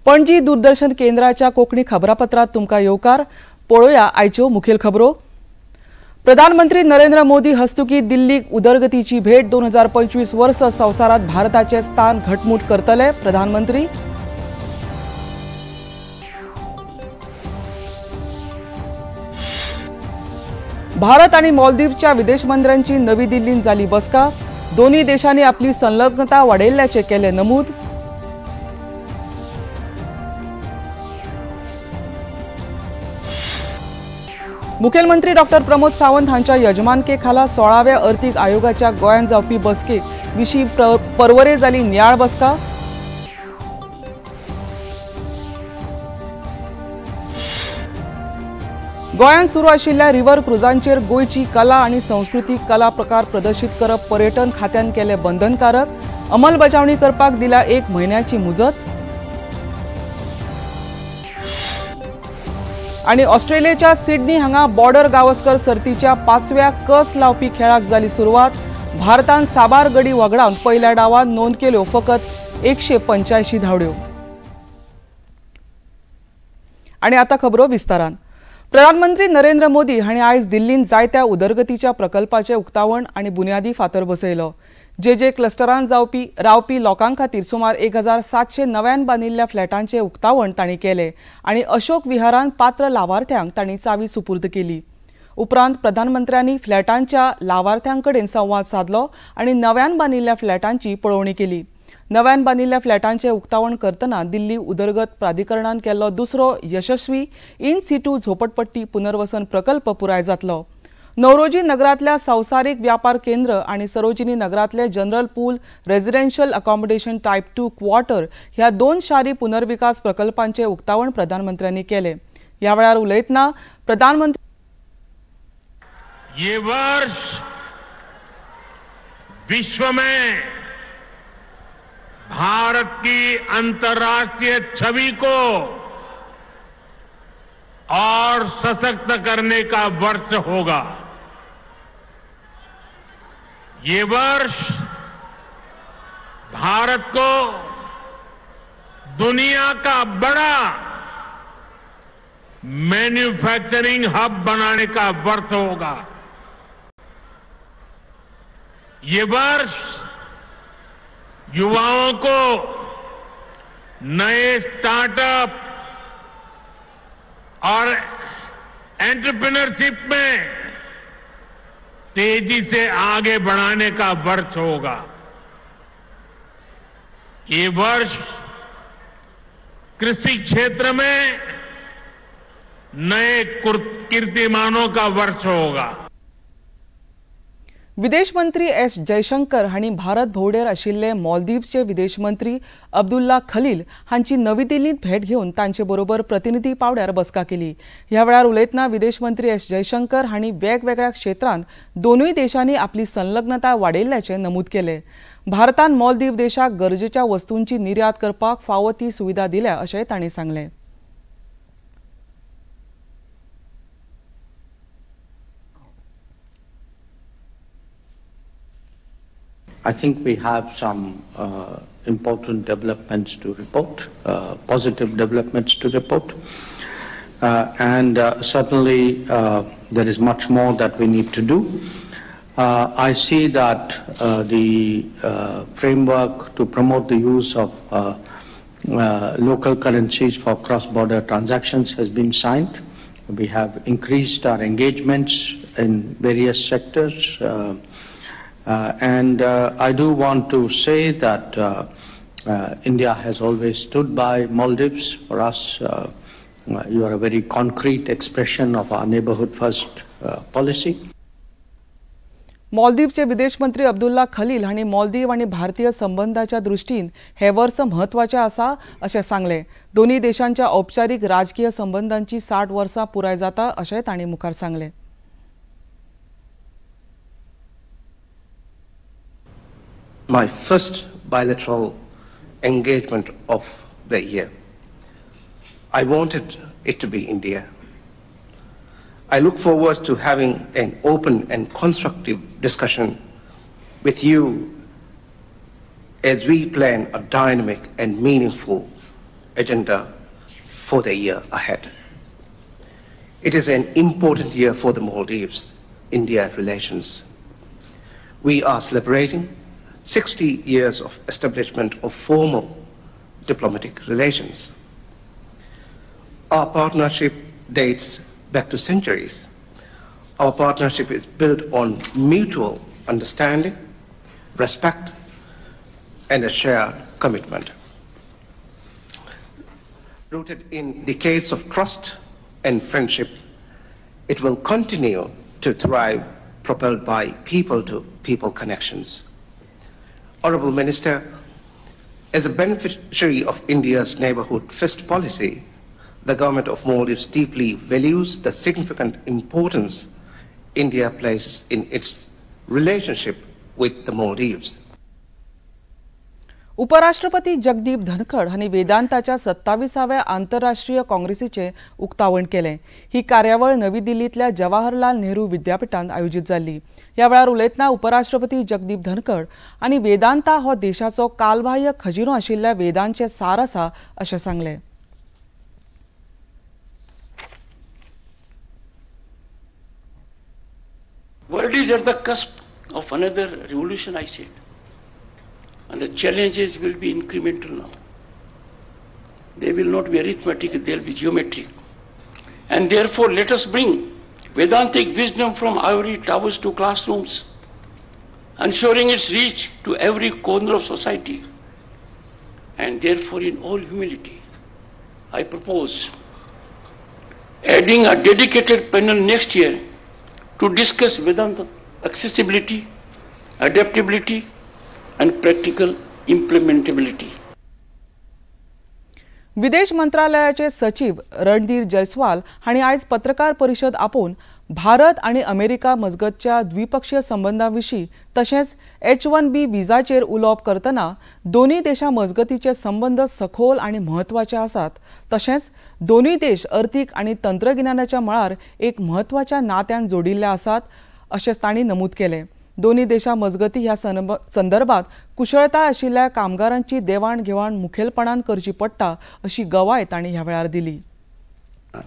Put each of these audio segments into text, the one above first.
पणजी दूरदर्शन केंद्राच्या कोंकणी खबरापत्रात तुमकां येवकार. पळोवया आयच्यो मुखेल खबरो. प्रधानमंत्री नरेंद्र मोदी हस्तुकी दिल्लीक उदरगतीची भेट. 2025 वर्स संवसारात भारताचे स्थान घटमूट करतले प्रधानमंत्री. भारत आणि मालदीवच्या विदेश मंत्र्यांची नवी दिल्लीत झाली बसका. दोन्ही देशांनी आपली संलग्नता वाढयिल्ल्याचे केले नमूद. मुखेलमंत्री डॉक्टर प्रमोद सावंत हांच्या यजमानके खाला 16व्या अर्थीक आयोगाच्या गोंयांत जावपी बसके विशीं परवरे जाली नियाळ बसका. गोंयांत सुरू आशिल्ल्या रिव्हर क्रुजांचेर गोंयची कला आनी संस्कृतीक कला प्रकार प्रदर्शीत करप पर्यटन खात्यान केले बंधनकारक. अंमलबजावणी करपाक दिल्या 1 म्हयन्याची मुजत. आणि ऑस्ट्रेलियाच्या सिडनी हांगा बॉर्डर गावस्कर सर्तीच्या 5व्या कस लावपी खेळाक जाली सुरवात. भारतान साबार गडी वगडावन पयल्या डावात नोंद केल्यो फकत 185 धांवड्यो. आणि आता खबरो विस्तारान. प्रधानमंत्री नरेंद्र मोदी हांणी आयज दिल्लींत जायत्या उदरगतीच्या प्रकल्पाचें उक्तावण आनी बुन्यादी फातर बसयलो. जे जे क्लस्टरान जावपी रावपी लोकां खातीर सुमार 1700 नव्यान बांदिल्ल्या फ्लॅटांचें उक्तावण तांणी केलें आनी अशोक विहारान पात्र लावार्थ्यांक तांणी चावी सुपूर्द केली. उपरांत प्रधानमंत्र्यांनी फ्लॅटांच्या लावार्थ्यां कडेन संवाद सादलो आनी नव्यान बांदिल्ल्या फ्लॅटांची पळोवणी केली. नव्यान बांदिल्ल्या फ्लॅटांचें उक्तावण करतना दिल्ली उदरगत प्राधिकरणान केल्लो दुसरो यशस्वी इन सिटू झोपडपट्टी पुनर्वसन प्रकल्प पुराय जातलो. नवरोजी नगरातल्या संवसारीक व्यापार केंद्र आणि Sarojini नगरातले general pool residential accommodation type 2 quarter ह्या 2 शारी पुनर्विकास प्रकल्पांचे उक्तावण प्रधानमंत्र्यांनी केले. ह्या वेळार उलयतना प्रधानमंत्री ये वर्ष विश्व में भारत की अंतर्राष्ट्रीय छवि को और सशक्त करने का वर्ष होगा. ये वर्ष भारत को दुनिया का बड़ा मैन्युफैक्चरिंग हब बनाने का वर्ष होगा. ये वर्ष युवाओं को नए स्टार्टअप और एंटरप्रेन्योरशिप में तेजी से आगे बढ़ाने का वर्ष होगा. ये वर्ष कृषि क्षेत्र में नए कीर्तिमानों का वर्ष होगा. विदेश मंत्री एस जयशंकर हांणी भारत भोंवडेर आशिल्ले मालदीवचे विदेश मंत्री अब्दुल्ला खलील हांची नवी दिल्लींत भेट घेवन तांचे बरोबर प्रतिनिधी पावड्यार बसका केली. ह्या वेळार उलयतना विदेश मंत्री एस जयशंकर हांणी वेगवेगळ्या क्षेत्रांत दोनूय देशांनी आपली संलग्नता वाडयिल्ल्याचें नमूद केलें. भारतान मालदीव देशाक गरजेच्या वस्तूंची निर्यात करपाक फावो ती सुविधा दिल्या अशेंय तांणी सांगलें. I think we have some important developments to report, positive developments to report, and certainly there is much more that we need to do. I see that the framework to promote the use of local currencies for cross-border transactions has been signed. We have increased our engagements in various sectors. And I do want to say that India has always stood by Maldives. For us, you are a very concrete expression of our neighborhood first policy. मालदीवचे विदेश मंत्री अब्दुल्ला खलील हांणी मालदीव आनी भारतीय संबंधाच्या दृष्टीन हे वर्स म्हत्वाचें आसा अशें सांगलें. दोनूय देशांच्या औपचारीक राजकीय संबंधांची 60 वर्सां पुराय जाता अशें तांणी मुखार सांगलें. My first bilateral engagement of the year. I wanted it to be India. I look forward to having an open and constructive discussion with you as we plan a dynamic and meaningful agenda for the year ahead. It is an important year for the Maldives-India relations. We are celebrating 60 years of establishment of formal diplomatic relations. Our partnership dates back to centuries. Our partnership is built on mutual understanding, respect, and a shared commitment. Rooted in decades of trust and friendship, it will continue to thrive, propelled by people-to-people connections. Honorable Minister, as a beneficiary of India's Neighborhood First policy, the government of Maldives deeply values the significant importance India places in its relationship with the Maldives. उपराष्ट्रपती जगदीप धनखड हांणी वेदांताच्या 27व्या आंतरराष्ट्रीय काँग्रेसीचें उक्तावण केलें. ही कार्यावळ नवी दिल्लींतल्या जवाहरलाल नेहरू विद्यापीठांत आयोजीत जाल्ली. ह्या वेळार उलयतना उपराष्ट्रपती जगदीप धनखड आनी वेदांता हो देशाचो कालबाह्य खजिनो आशिल्ल्या वेदांचें सार आसा अशें सांगलें. World is at the cusp of another revolution, I said. And the challenges will be incremental now. They will not be arithmetic, they will be geometric. And therefore, let us bring Vedantic wisdom from ivory towers to classrooms, ensuring its reach to every corner of society. And therefore, in all humility, I propose adding a dedicated panel next year to discuss Vedanta accessibility, adaptability, and practical implementability. विदेश मंत्रालयाचे सचिव रणधीर जयस्वाल हांणी आयज पत्रकार परिशद आपोवन भारत आनी America मजगतच्या द्विपक्षीय संबंदां विशीं तशेंच H-1B विजाचेर उलोवप करतना दोनूय देशां मजगतीचे संबंद सखोल आनी म्हत्वाचे आसात, तशेंच दोनूय देश अर्थीक आनी तंत्रगिन्यानाच्या मळार एक म्हत्वाच्या नात्यान जोडिल्ले आसात अशें तांणी नमूद केलें. दोनूय देशां मजगती ह्या संदर्भात कुशळताय आशिल्ल्या कामगारांची देवाण घेवाण मुखेलपणान करची पडटा अशी गवाय तांणी ह्या वेळार दिली.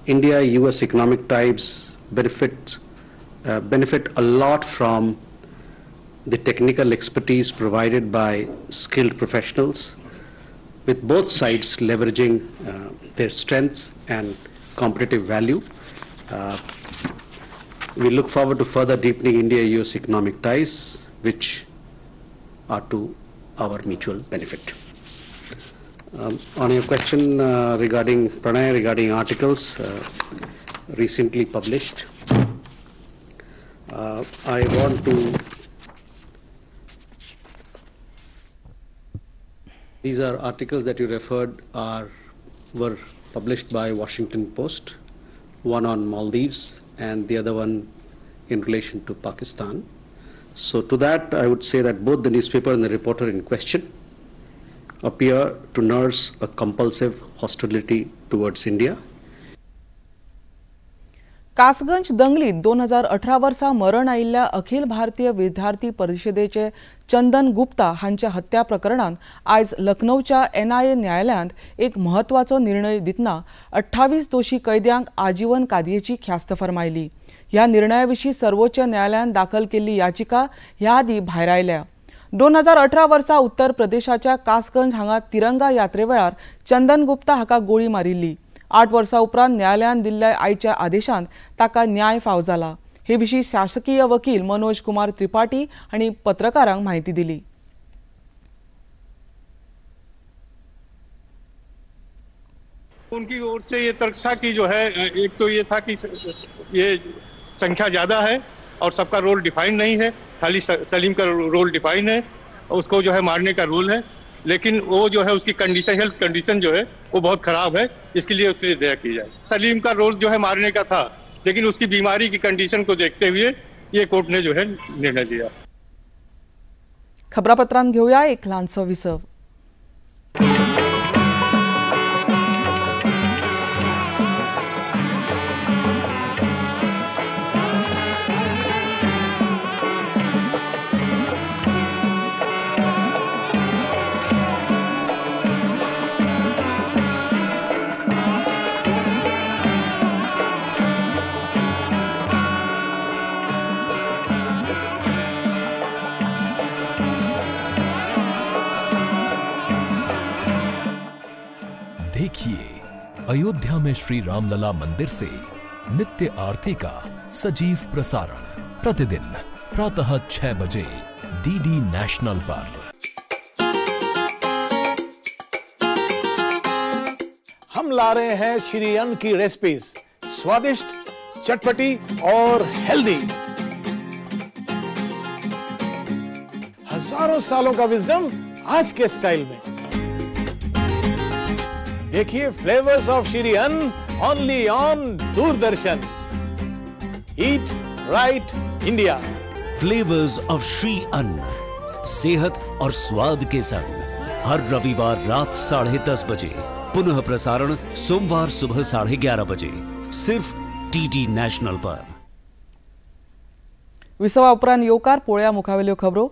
India US economic ties benefit a lot from the technical expertise provided by skilled professionals, with both sides leveraging their strengths and competitive value. We look forward to further deepening India-US economic ties, which are to our mutual benefit. On your question regarding Pranay, regarding articles recently published, I want to... These are articles that you referred were published by Washington Post, one on Maldives and the other one in relation to Pakistan. So to that, I would say that both the newspaper and the reporter in question appear to nurse a compulsive hostility towards India. Kasganj दंगलीत 2018 वर्सा मरण आयिल्ल्या अखिल भारतीय विद्यार्थी परिशदेचे चंदन गुप्ता हांच्या हत्या प्रकरणांत आयज लखनौच्या NIA न्यायालयांत एक म्हत्वाचो निर्णय दितना 28 दोशी कैद्यांक आजीवन कादयेची ख्यास्त फर्मायली. ह्या निर्णया विशीं सर्वोच्च न्यायालयान दाखल केल्ली याचिका ह्या आदीं भायर आयल्या. 2018 वर्सा उत्तर प्रदेशाच्या कासगंज हांगा तिरंगा यात्रेवेळार चंदन गुप्ता हाका गोळी मारिल्ली. 8 वर्सां उपरांत न्यायालयान दिल्ल्या आयच्या आदेशांत ताका न्याय फाव जाला. हे विशीं शासकीय वकील मनोज कुमार त्रिपाठी हांणी पत्रकारांक म्हायती दिली. उनकी ओर से ये तर्क था कि जो है, एक तो ये था कि ये संख्या ज्यादा है और सबका रोल डिफाइन नहीं है, खाली सलीम का रोल डिफाइन है, उसको जो है मारने का रोल है, लेकिन वो जो है उसकी कंडीशन, हेल्थ कंडीशन जो है वो बहुत खराब है, इसके लिए उसके लिए दया की जाए। सलीम का रोल जो है मारने का था, लेकिन उसकी बीमारी की कंडीशन को देखते हुए ये कोर्ट ने जो है निर्णय लिया। खबरापत्रांत घेऊया एक ल्हानसो विसव। अयोध्या में श्री रामलला मंदिर से नित्य आरती का सजीव प्रसारण प्रतिदिन प्रातः 6 बजे डीडी नेशनल पर। हम ला रहे हैं श्री अन्न की रेसिपीज, स्वादिष्ट, चटपटी और हेल्दी। हजारों सालों का विजडम आज के स्टाइल में। देखिए flavours of Shri Anna only on Doordarshan. Eat right India. Flavours of Shri Anna, सेहत और स्वाद के संग, हर रविवार रात 10:30 बजे, पुनः प्रसारण सोमवार सुबह 11:30 बजे, सिर्फ डीडी नेशनल पर। विसवा उपरांत येवकार पोळया मुखावेल्यो खबरो।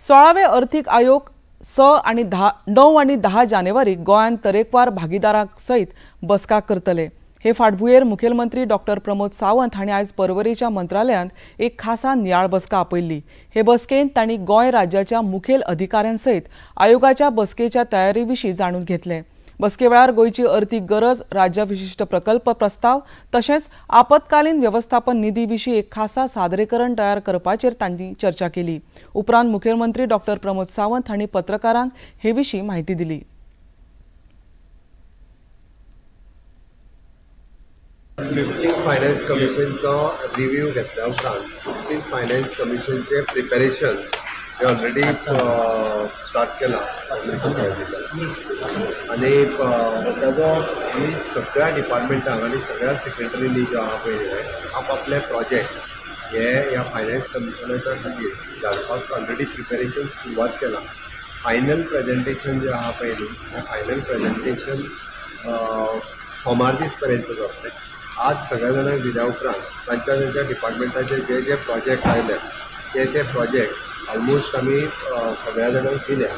16वे अर्थीक आयोग 6 आणि 9 आणि 10 जानेवारी गोंयांत तरेकवार भागीदारां सयत बसका करतले। हे फाटभुंयेर मुखेलमंत्री डॉक्टर प्रमोद सावंत हांणी आयज पर्वरेच्या मंत्रालयांत एक खासा नियाळ बसका आपयल्ली। हे बसकेंत तांणी गोंय राज्याच्या मुखेल अधिकाऱ्यां सयत आयोगाच्या बसकेच्या तयारी विशीं जाणून घेतलें। बसके वेळार गोंयची अर्थीक गरज, राज्य विशिश्ट प्रकल्प प्रस्ताव तशेंच आपत्कालीन व्यवस्थापन निधी विशीं एक खासा सादरीकरण तयार करपाचेर तांणी चर्चा केली। उपरांत मुखेलमंत्री डॉक्टर प्रमोद सावंत हांणी पत्रकारांक हे विशीं म्हायती दिली। 15th finance कमिशनचो रिव्यू घेतल्या उपरांत 16th finance कमिशनचे प्रिपेरेशन्स हे ऑलरेडी स्टार्ट केला आनी ताजो आमी सगळ्या डिपार्टमेंटांक आनी सगळ्या सेक्रेटरींनी जो आहा पळय आपआपले प्रोजेक्ट हे ह्या फायनान्स कमिशनाच्या खातीर धाडपाक ऑलरेडी प्रिपेरेशन सुरवात केलां। फायनल प्रेजेंटेशन जें आहा पळय न्ही, हें फायनल प्रेजेंटेशन सोमार दीस पर्यंत जातलें। आज सगळ्या जाणांक दिल्या उपरांत तांच्या तांच्या डिपार्टमेंटाचे जे जे प्रोजेक्ट आयले ते ते प्रोजेक्ट ऑलमोस्ट आमी सगळ्या जाणांक दिल्या।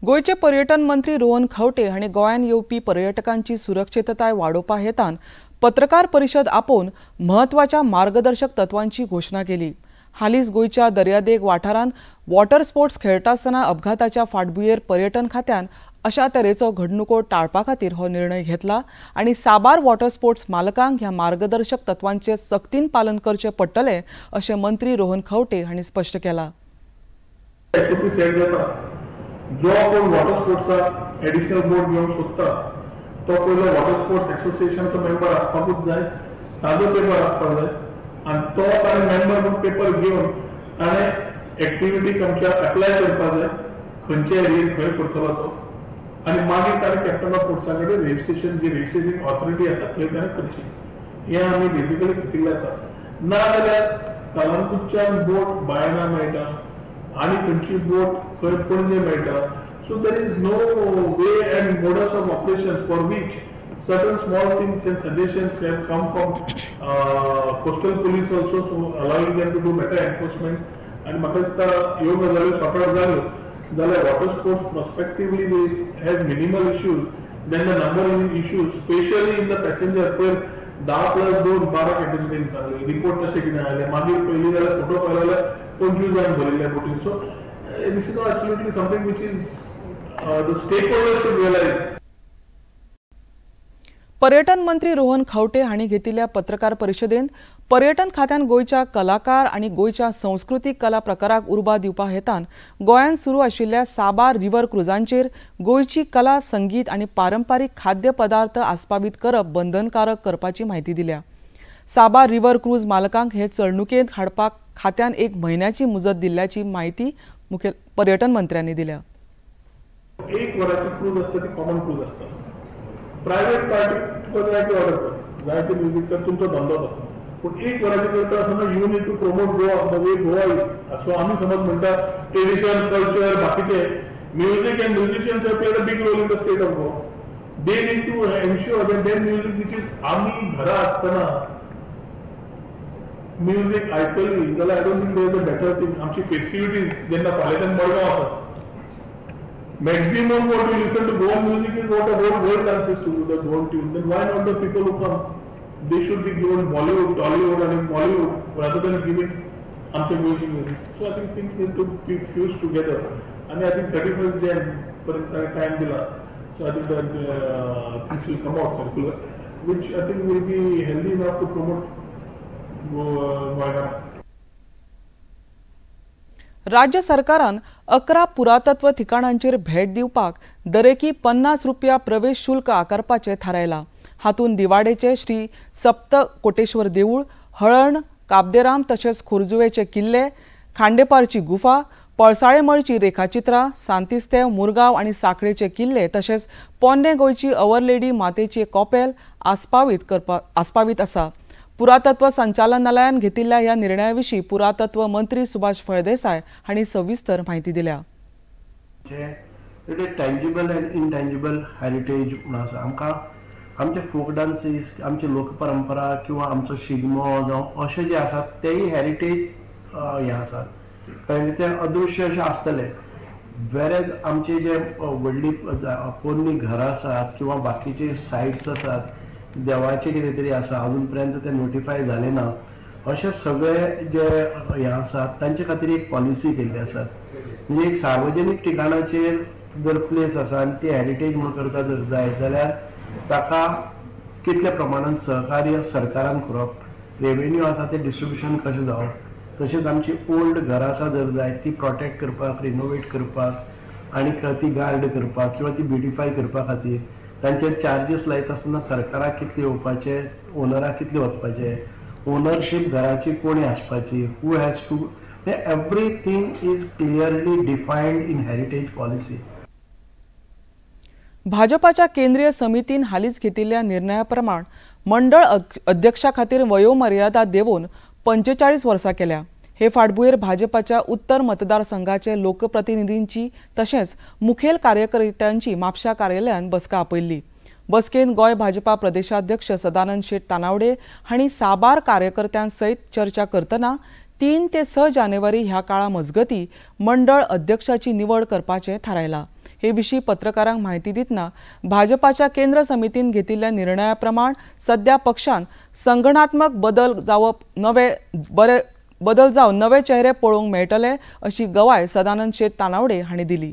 गोंयचे पर्यटन मंत्री रोहन खंवटे हांणी गोंयांत येवपी पर्यटकांची सुरक्षितताय वाडोवपा हेतान पत्रकार परिशद आपोवन म्हत्वाच्या मार्गदर्शक तत्वांची घोशणा केली। हालींच गोंयच्या दर्यादेग वाठारांत वॉटर स्पोर्ट्स खेळटा आसतना अपघाताच्या फाटभुंयेर पर्यटन खात्यान अशा तरेचो घडणुको टाळपा खातीर हो निर्णय घेतला आनी साबार वॉटर स्पोर्ट्स मालकांक ह्या मार्गदर्शक तत्वांचें सक्तीन पालन करचें पडटलें अशें मंत्री रोहन खंवटे हांणी स्पश्ट केलां। जो कोण वॉटर स्पोर्ट्साक एडिशनल बोर्ड घेवंक सोदता तो पयलो वॉटर स्पोर्ट्स एसोसिएशनाचो मेंबर आसपाकूच जाय, ताजो पेपर आसपाक जाय आनी तो ताणें मेंबर म्हूण पेपर घेवन ताणें एक्टिविटीक आमच्या एप्लाय करपाक जाय, खंयच्या एरियेन खंय करतलो तो, आनी मागीर ताणें कॅप्टन ऑफ पोर्ट्सा कडेन रजिस्ट्रेशन जी रजिस्ट्रेशन ऑथॉरिटी आसा थंय ताणें करची। हें आमी बेसिकली घेतिल्लें आसा। ना जाल्यार कलंगूटच्यान बोट बायणा मेळटा आनी खंयची बोट खंय पणजे मेळटा। So there is no way and modus of operation for which certain small things and suggestions have come from coastal police also, so allowing them to do better enforcement. आनी म्हाका दिसता ह्यो गजाल्यो सॉर्ट आवट जाल्यो जाल्यार water sports prospectively will have minimal issues than the number in issues, specially in the passenger. पयर 10 + 2 12 कॅटेगरीन सांगले, report तशें कितें आयलें, मागीर पयलीं जाल्यार फोटो पळयलो जाल्यार 25 जाण भरिल्ले बोटीन। So this is not absolutely something which is the stakeholders should realise. पर्यटन मंत्री रोहन खंवटे हांणी घेतिल्ल्या पत्रकार परिशदेंत पर्यटन खात्यान गोंयच्या कलाकार आनी गोंयच्या संस्कृतीक कला प्रकाराक उर्बा दिवपा हेतान गोंयांत सुरू आशिल्ल्या साबार रिव्हर क्रुजांचेर गोंयची कला, संगीत आनी पारंपारीक खाद्य पदार्थ आस्पावीत करप बंधनकारक करपाची म्हायती दिल्या। साबार रिव्हर क्रूज मालकांक हे चलणुकेंत हाडपाक खात्यान 1 म्हयन्याची मुजत दिल्ल्याची म्हायती मुखेल पर्यटन मंत्र्यांनी दिल्या। 1 वराची क्रूज आसता ती कॉमन क्रूज आसता। प्रायव्हेट पार्टी तुका जाय ती ऑर्डर कर, जाय ते म्युजीक कर, तुमचो धंदो तो। पूण 1 वराची करता आसतना you need to promote Goa the way Goa is. So आमी समज म्हणटा ट्रेडिशन, कल्चर, बाकीचे music and musicians have played a big role in the state of Goa. They need to ensure that their music which is आमी घरा आसतना music आयकली जाल्यार I don't think there is a better thing. आमची festivities जेन्ना फाल्यांच्यान मडगांव आसा, maximum what we listen to Goan music is what the whole world dances to, the Goan tune. Then why not the people who come? They should be given Bollywood, Tollywood and Mollywood rather than giving आमचे music. So I think things need to be fused together. And I think 31st Jan पर्यंत time दिला. So I think that things will come out circular, which I think will be healthy enough to promote Goa. राज्य सरकारान 11 पुरातत्व ठिकाणांचेर भेट दिवपाक दरेकी 50 रुपया प्रवेश शुल्क आकारपाचें थारायलां. हातूंत दिवाडेचे श्री सप्त कोटेश्वर देवूळ, हळर्ण, काबदेराम तशेंच खोर्जुवेचे किल्ले, खांडेपारची गुफा, पळसाळेमळची रेखाचित्रां, सांतिस्तेव, मुरगांव आनी साखळेचे किल्ले तशेंच पोन्ने गोंयची अवर लेडी मातेची कॉपेल आस्पावीत आसा. पुरातत्व संचालनालयान घेतिल्ल्या ह्या निर्णया विशीं पुरातत्व मंत्री सुभाष फळदेसाय हांणी सविस्तर म्हायती दिल्या. टँजिबल अँड इनटँजिबल हेरिटेज म्हणून आसा. आमकां आमचे फोक डान्सीस, आमची लोकपरंपरा किंवा आमचो शिगमो जावं अशें जे आसा तेय हेरिटेज हें आसात, कारण ते अदृश्य अशें आसतले. वेरेज आमचे जे व्हडली पोन्नी घरां आसात किंवा बाकीचे सायट्स आसात, देवाचे कितें तरी आसा, अजून पर्यंत ते नोटिफाय जाले ना, अशे सगळे जे हे आसात तांचे खातीर एक पॉलिसी केल्ली आसात. म्हणजे एक सार्वजनीक ठिकाणाचेर जर प्लेस आसा आनी ती हेरिटेज म्हणून करता जर जाय जाल्यार ताका कितल्या प्रमाणान सहकार्य सरकारान करप, रेवेन्यू आसा तें डिस्ट्रिब्युशन कशें जावप, तशेंच आमची ओल्ड घरां आसा जर जाय ती प्रोटेक्ट करपाक, रिनोवेट करपाक आनी ती गार्ड करपाक किंवा ती ब्युटिफाय करपा खातीर तांचेर चार्जीस लायता आसतना सरकाराक कितले येवपाचे, ओनराक कितले वचपाचे, ओनरशीप घराची कोणी आसपाची, who has to, everything is clearly defined in heritage policy. भाजपाच्या केंद्रीय समितीन हालींच घेतिल्ल्या निर्णया प्रमाण मंडळ अध्यक्षा खातीर वयोमर्यादा देंवोवन 45 वर्सां केल्या. हे फाटभुंयेर भाजपाच्या उत्तर मतदारसंघाचे लोकप्रतिनिधींची तशेंच मुखेल कार्यकर्त्यांची म्हापशा कार्यालयान बसका आपयल्ली. बसकेन गोंय भाजपा प्रदेशाध्यक्ष सदानंद शेट तानावडे हांणी साबार कार्यकर्त्यां सयत चर्चा करतना 3 ते 6 जानेवारी ह्या काळा मजगती मंडळ अध्यक्षाची निवड करपाचें थारायलां. हे विशीं पत्रकारांक म्हायती दितना भाजपाच्या केंद्र समितीन घेतिल्ल्या निर्णया प्रमाण सध्या पक्षान संघटनात्मक बदल जावप नवे बरे बदल जावन नवे चेहरे पळोवंक मेळटले अशी गवाय सदानंद शेट तानावडे हांणी दिली.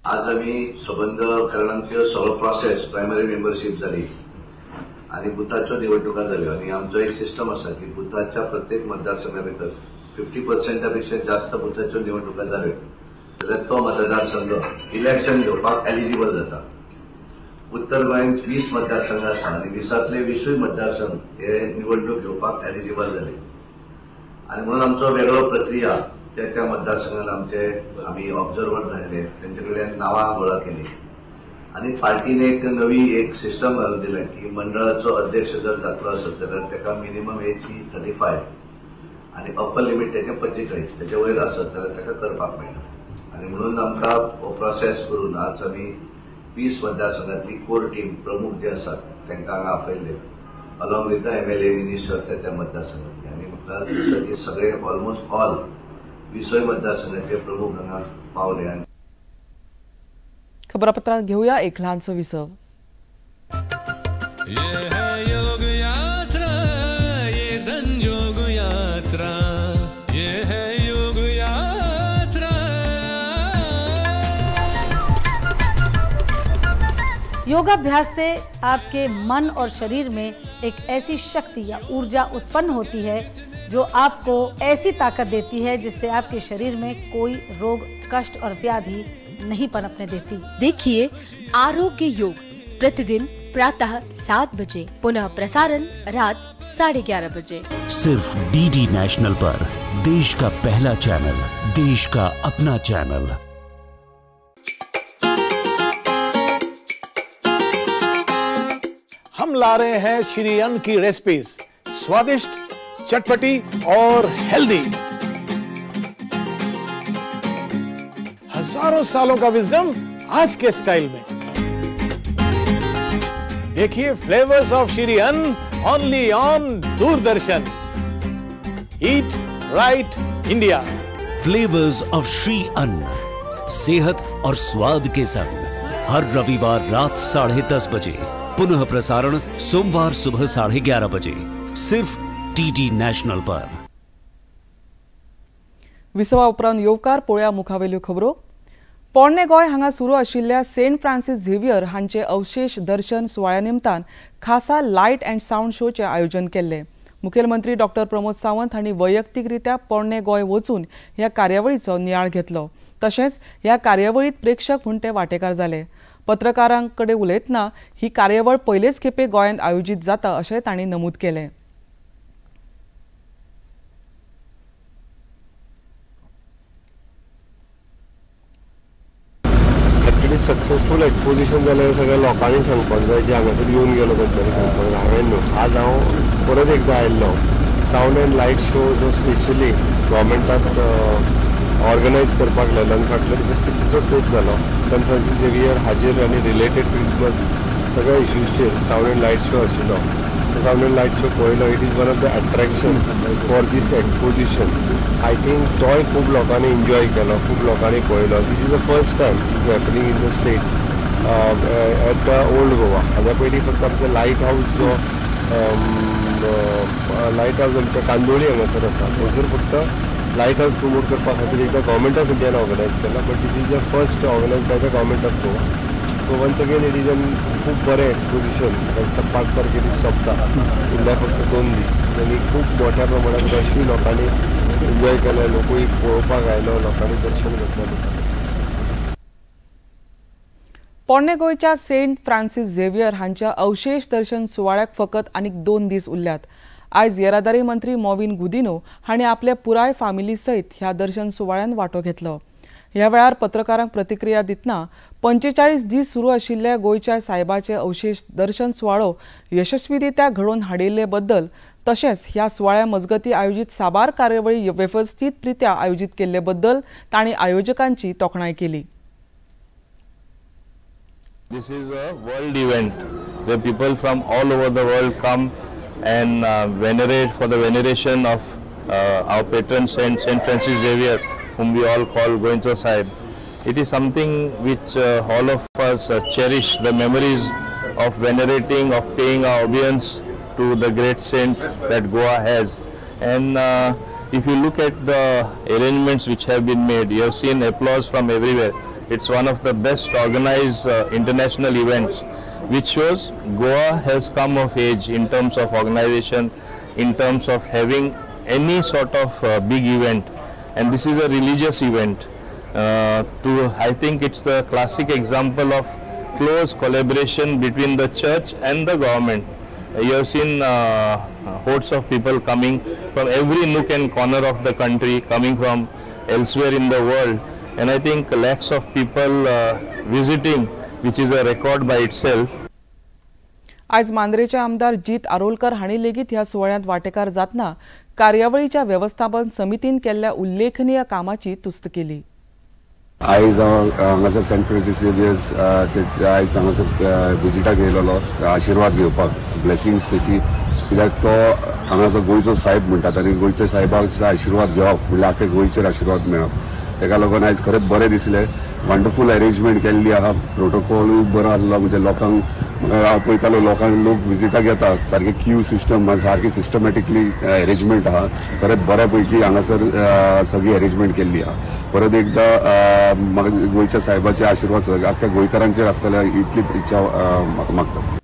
आज आमी सबंद कारण आमच्यो सगळो प्रोसेस प्रायमरी मेंबरशीप जाली आनी बुथाच्यो निवडणुका जाल्यो आनी आमचो एक सिस्टम आसा की बुथाच्या प्रत्येक मतदारसंघा भितर 50% पेक्षा जास्त बुथाच्यो निवडणुका जाल्यो जाल्यार तो मतदारसंघ इलेक्शन घेवपाक एलिजिबल जाता. उत्तर गोंयांत 20 मतदारसंघ आसा आनी 20तले 20 मतदारसंघ हे निवडणूक घेवपाक एलिजिबल जाले आनी म्हणून आमचो वेगळो प्रक्रिया त्या त्या मतदारसंघान आमचे आमी ऑब्जर्वर धाडले, तेंचे कडल्यान नांवां गोळा केली आनी पार्टीन एक नवी एक सिस्टम घालून दिलें की मंडळाचो अध्यक्ष जर जातलो आसत जाल्यार ताका मिनिमम एज ही 35 आनी अप्पर लिमीट तेजें 45, तेजे वयर आसत जाल्यार ताका करपाक मेळना. आनी म्हणून आमकां हो प्रोसेस करून आज आमी 20 मतदारसंघांतली कोर टीम प्रमुख जे आसात तांकां हांगा आपयल्ले along with the MLA minister त्या त्या मतदारसंघातले. आनी म्हाका दिसता की सगळे ऑलमोस्ट ऑल 20 मतदारसंघाचे प्रमुख हांगा पावले. खबरापत्रात घेऊया एक लहानसं विसव. ये है योग यात्रा, ये संजोग यात्रा, ये है योग यात्रा. योगाभ्यास से आपके मन और शरीर में एक ऐसी शक्ति या ऊर्जा उत्पन्न होती है जो आपको ऐसी ताकत देती है जिससे आपके शरीर में कोई रोग, कष्ट और व्याधि नहीं पनपने देती। देखिए आरोग्य योग प्रतिदिन प्रातः 7 बजे, पुनः प्रसारण रात 11:30 बजे, सिर्फ डीडी नेशनल पर, देश का पहला चैनल, देश का अपना चैनल। हम ला रहे हैं श्री अन्न की रेसिपीज, स्वादिष्ट, चटपटी और हेल्दी। हजारों सालों का विजडम आज के स्टाइल में। देखिए flavours of Shri Anna only on Doordarshan. Eat right India. Flavours of Shri Anna, सेहत और स्वाद के संग, हर रविवार रात 10:30 बजे, पुनः प्रसारण सोमवार सुबह 11:30 बजे, सिर्फ डीडी नॅशनल पर। विसवा उपरांत येवकार पोळ्या मुखावेल्यो खबरो। पोरणे गोंय हांगा सुरू आशिल्ल्या सेंट फ्रांसीस झेवियर हांचे अवशेष दर्शन सुवाळ्या निमतान खासा लायट अँड सावंड शोचें आयोजन केल्लें. मुखेलमंत्री डॉक्टर प्रमोद सावंत हांणी वैयक्तिकरित्या पोरणे गोंय वचून ह्या कार्यावळीचो नियाळ घेतलो. तशेंच ह्या कार्यावळीत प्रेक्षक म्हूण ते वांटेकार जाले. पत्रकारां कडेन उलयतना ही कार्यावळ पयलेच खेपे गोंयांत आयोजीत जाता अशें तांणी नमूद केलें. सक्सेसफूल एक्सपोजिशन जाल्यार सगळ्या लोकांनी सांगपाक जाय जे हांगासर येवन गेलो तांच्यांनी सांगपाक जाय. हांवें न्हू, आज हांव परत एकदां आयिल्लो. सावंड अँड लायट शो जो स्पेशली गव्हर्मेंटाक ऑर्गनायज करपाक लायलो आनी फाटल्या दिसा कितलोसो तेंप जालो सेंट फ्रांसीस झेवियर हाजेर आनी रिलेटेड क्रिसमस सगळ्या इश्यूजचेर सावंड अँड लायट शो आशिल्लो. तो सावंड अँड लायट शो पळयलो. It is one of the attraction for this exposition. I think तोय खूब लोकांनी एन्जॉय केलो, खूब लोकांनी पळयलो. This is the first time is happening in the state at the old Goa. हाज्या पयलीं फक्त आमचें लायट हावज जो लायट हावज आमच्या कांदोळी हांगासर आसा थंयसर फक्त लायट हावज प्रमोट करपा खातीर एकदां गव्हर्मेंट ऑफ इंडियान ऑर्गनायज केला. But this is the first organise by the government of Goa. So once again it is an खूब बरें एक्सपोजिशन. 5 तारखेर सोंपता, उरल्या फक्त 2 दीस आनी खूब मोठ्या प्रमाणात रशूय लोकांनी एन्जॉय केलें, लोकूय पळोवपाक आयलो, लोकांनी दर्शन घेतलें. पोरणे गोंयच्या सेंट फ्रांसीस झेवियर हांच्या अवशेष दर्शन सुवाळ्याक फकत आनीक 2 दीस उरल्यात. आयज येरादारी मंत्री मॉविन गुदिनो हांणी आपल्या पुराय फामिली सयत ह्या दर्शन सुवाळ्यांत वांटो घेतलो. ह्या वेळार पत्रकारांक प्रतिक्रिया दितना 45 दीस सुरू आशिल्ल्या गोंयच्या सायबाचे अवशेष दर्शन सुवाळो यशस्वीरित्या घडोवन हाडिल्ले बद्दल तशेंच ह्या सुवाळ्या मजगती आयोजीत साबार कार्यावळी वेवस्थीतरित्या आयोजीत केल्ले बद्दल तांणी आयोजकांची तोखणाय केली. This is a world event where people from all over the world come and venerate for the veneration of our patron saint, Saint Francis Xavier, whom we all call Goencho Sahib. It is something which all of us cherish, the memories of venerating, of paying our obeisance to the great saint that Goa has. And if you look at the arrangements which have been made, you have seen applause from everywhere. It's one of the best organized international events, which shows Goa has come of age in terms of organization, in terms of having any sort of big event. And this is a religious event. I think it's the classic example of close collaboration between the church and the government. You have seen hordes of people coming from every nook and corner of the country, coming from elsewhere in the world. And I think lakhs of people visiting, which is a record by itself. आयज मांद्रेचे आमदार जीत आरोलकर हांणी लेगीत ह्या सुवाळ्यांत वांटेकार जातना कार्यावळीच्या वेवस्थापन समितीन केल्ल्या उल्लेखनीय कामाची तुस्त केली. आयज हांव हांगासर सेंट फ्रांसीस झेवियर्स आयज हांगासर विजिटाक येयलेलो आशिर्वाद घेवपाक, ब्लेसिंग्स तेची, कित्याक तो हांगासर गोंयचो साहेब म्हणटात आनी गोंयच्या साहेबाचो आशिर्वाद घेवप म्हणल्यार आख्या गोंयचेर आशिर्वाद मेळप. तेका लागून आयज खरेंच बरें दिसलें. वंडरफूल अरेंजमेंट केल्ली आहा, प्रोटोकॉलूय बरो आसलो. म्हणजे लोकांक हांव पळयतालो, लोकांक लोक विजिटाक येता, सारकें क्यू सिस्टम सारकी सिस्टमॅटिकली अरेंजमेंट आहा. खरेंच बऱ्या पैकी हांगासर सगळी अरेंजमेंट केल्ली आहा. परत एकदां म्हाका गोंयच्या साहेबाचे आशिर्वाद आख्या गोंयकारांचेर आसतले इतली इच्छा म्हाका मागता.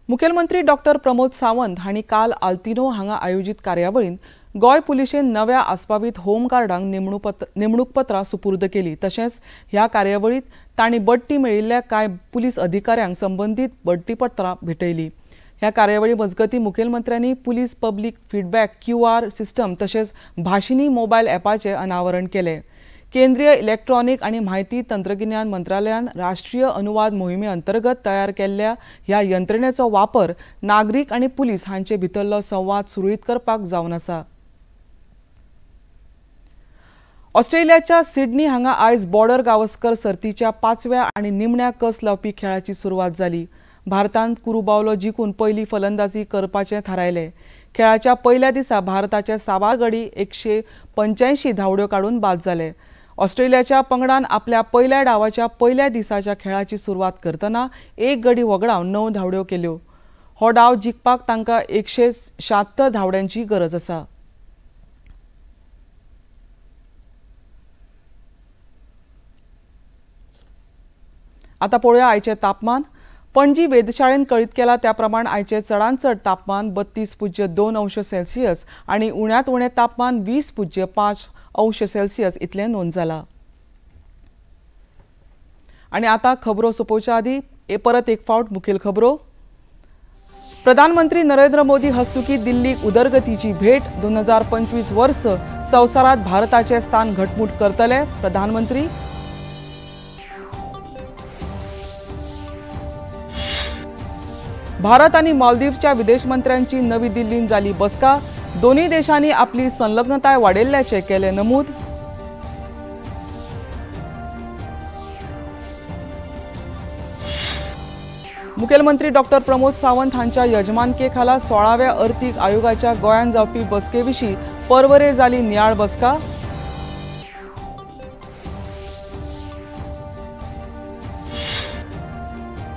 मुखेलमंत्री डॉक्टर प्रमोद सावंत हांणी काल आल्तिनो हांगा आयोजीत कार्यावळींत गोंय पुलिशेन नव्या आस्पावीत होमगार्डांक नेमणूकपत्रां सुपूर्द केली. तशेंच ह्या कार्यावळींत तांणी बडटी मेळिल्ल्या कांय पुलीस अधिकाऱ्यांक संबंदीत बडटीपत्रां भेटयली. ह्या कार्यावळी मजगतीं मुखेलमंत्र्यांनी police public feedback QR system तशेंच भाशिनी मोबायल ॲपाचें अनावरण केलें. केंद्रीय इलेक्ट्रॉनिक आनी म्हायती तंत्रगिन्यान मंत्रालयान राष्ट्रीय अनुवाद मोहिमे अंतर्गत तयार केल्ल्या ह्या यंत्रणेचो वापर नागरीक आनी पुलीस हांचे भितरलो संवाद सुरळीत करपाक जावन आसा. ऑस्ट्रेलियाच्या सिडनी हांगा आयज बॉर्डर गावस्कर सर्तीच्या 5व्या आनी निमण्या कस लावपी खेळाची सुरवात जाली. भारतान कुरुबावलो जिखून पयली फलंदाजी करपाचें थारायलें. खेळाच्या पयल्या दिसा भारताचे साबार गडी 185 धांवड्यो काडून बाद जाले. ऑस्ट्रेलियाच्या पंगडान आपल्या पयल्या डावाच्या पयल्या दिसाच्या खेळाची सुरवात करतना 1 गडी वगडावन 9 धांवड्यो केल्यो. हो डाव जिखपाक तांकां 176 धांवड्यांची गरज आसा. आता पळोवया आयचें तापमान। पणजी वेधशाळेन कळीत केला त्या प्रमाण आयचें चडांत चड तापमान 32.2 अंश सेल्सियस आनी उण्यांत उणें तापमान 20.5 अंश सेल्सियस इतलें नोंद जाला। आनी आतां खबरो सोंपोवच्या आदीं परत एक फावट मुखेल खबरो। प्रधानमंत्री नरेंद्र मोदी हस्तुकी दिल्लीक उदरगतीची भेट। 2025 वर्स संवसारात भारताचे स्थान घटमूट करतले प्रधानमंत्री। भारत आणि मालदीवच्या विदेश मंत्र्यांची नवी दिल्लीत जाली बसका। दोन्ही देशांनी आपली संलग्नताय वाडयल्ल्याचे केले नमूद। मुखेलमंत्री डॉक्टर प्रमोद सावंत हांच्या यजमानके खाला 16व्या अर्थीक आयोगाच्या गोंयांत जावपी बसके विशीं परवरे जाली नियाळ बसका।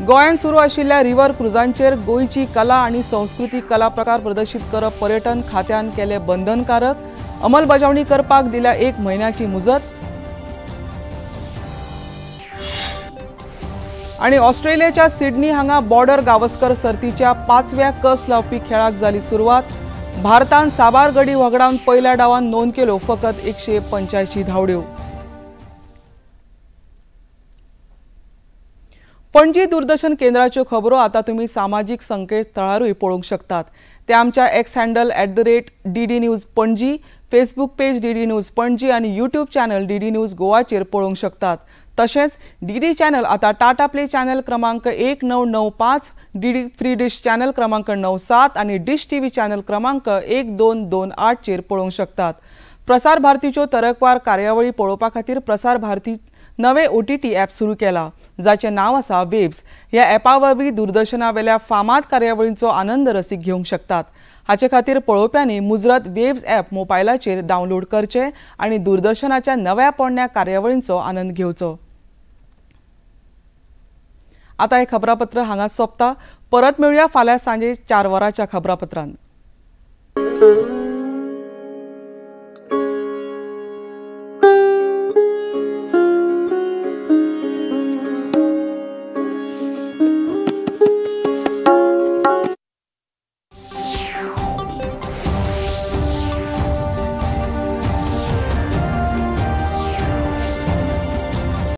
गोंयांत सुरू आशिल्ल्या रिव्हर क्रुजांचेर गोंयची कला आनी संस्कृतीक कला प्रकार प्रदर्शीत करप पर्यटन खात्यान केले बंधनकारक। अंमलबजावणी करपाक दिल्या 1 म्हयन्याची मुजत। आणि ऑस्ट्रेलियाच्या सिडनी हांगा बॉर्डर गावस्कर सर्तीच्या 5व्या कस लावपी खेळाक जाली सुरवात। भारतान साबार गडी वगडावन पयल्या डावान नोंद केल्यो फकत 185 धांवड्यो। पणजी दूरदर्शन केंद्राच्यो खबरो आता तुम्ही सामाजिक संकेतथळारूय पळोवंक शकतात। ते आमच्या X handle @DD News Panaji, Facebook page DD News Panaji आणि यूट्यूब चॅनल DD news गोवाचेर पळोवंक शकतात। तशेंच DD channel आता टाटा प्ले चॅनल क्रमांक 1995, DD free dish channel क्रमांक 97 आणि डिश टीव्ही चॅनल क्रमांक 1228 चेर पळोवंक शकतात। प्रसार भारतीच्यो तरेकवार कार्यावळी पळोवपा खातीर प्रसार भारती नवे OTT app सुरू केला जाचें नांव आसा वेव्स। ह्या ॲपा वरवीं दूरदर्शनावेल्या फामाद कार्यावळींचो आनंद रसीक घेवंक शकतात। हाचे खातीर पळोवप्यांनी मुजरत वेव्स ॲप मोबायलाचेर डावनलोड करचें आनी दूरदर्शनाच्या नव्या पोरण्या कार्यावळींचो आनंद घेवचो। आता हे खबरापत्र हांगाच सोंपता। परत मेळुया फाल्यां सांजे 4 वरांच्या खबरापत्रान।